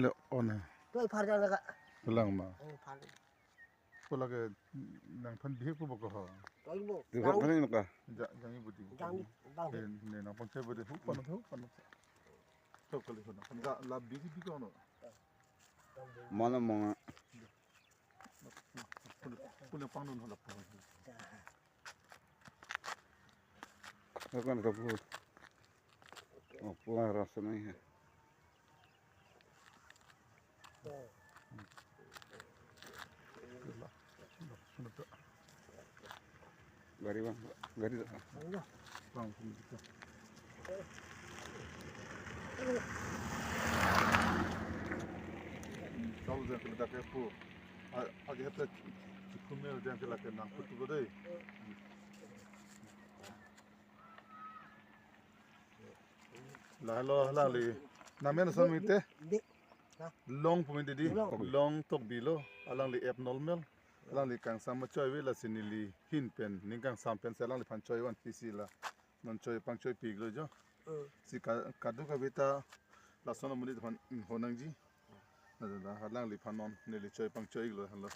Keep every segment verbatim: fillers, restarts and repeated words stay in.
Alo, on hai. Toi phar jang laka. Lang ma. Oh, phar. Ko lake nangphan bihek ko boko ho. Toi bo. Di Jang, bok kani naka. Ja, jang ibu di. Jang di, bang. Eh, ne nangphan chai bode hu pan hu pan. To kali ho na. Ja la bihek bihek ko no. Mana manga. Kule, kule pangdun ho la pang. Akan kapu. Oh, pulang rasa nih. Gari bang, gari. Bang, kita. Kalau dia kena dah kepo. Agi hata chikumel dia kena kena putu ko dei. Lahelo alangli. Namen asam ite? Di. Long pu minte di. Long. Long Tokbi lo. Alangli abnormal. Alangli kangsam ma choi ave lasi neli ahin pen. Ning kangsam pen si alangliphan choi vanpi si la. Non choi pangchoi piklo jo. Hmm. Si ka-, kadokave ta lason amonit aphan, hmm, ho nangji. Nada, alangliphan non neli choi pangchoi lo, halo.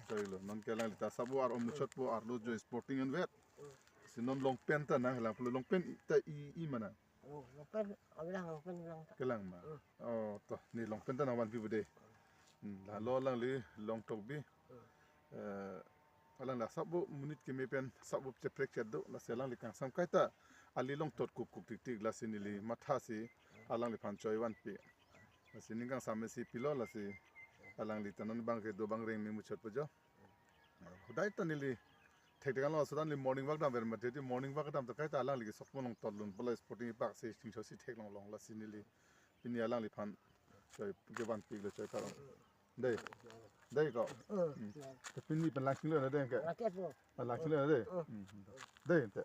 Choi lo. Non ke alangli ta sabo ar om muchot po arlo jo sporting anvet. Hmm. Si non long pant ta nanglang pulo, long pant ta i, i mana. Oh, long pant, abang long pant lang ta. Kelang ma. Hmm. Oh, to, ne long pant ta nangvanpi bode. Hmm, lahelo alangli Long Tokbi. Hmm. Eh, alangli sabo monit keme pen sabo cheprek chet do, lasi alangli kangsam kaita ali long tot kuk kuk tik tik lasi neli matha si alangliphan choi vanpi. Lasi ning kangsam si pilo lasi alangli ta non bang kedo bang reng me muchot po jo. Hudai ta neli thekthekan lo, sudan neli morning walk damver mati, morning walk dam ta kaita alangli kesok mo long tot lun pulo, sporting park si chingso si theklong long lasi neli pini alangliphan choi kevanpi lo choi karong. Dei. Dei ko. Hmm. Te pini pen lang chinglo na dei ke. Raket po. Ah, lang chinglo na dei. Hmm. Dei te.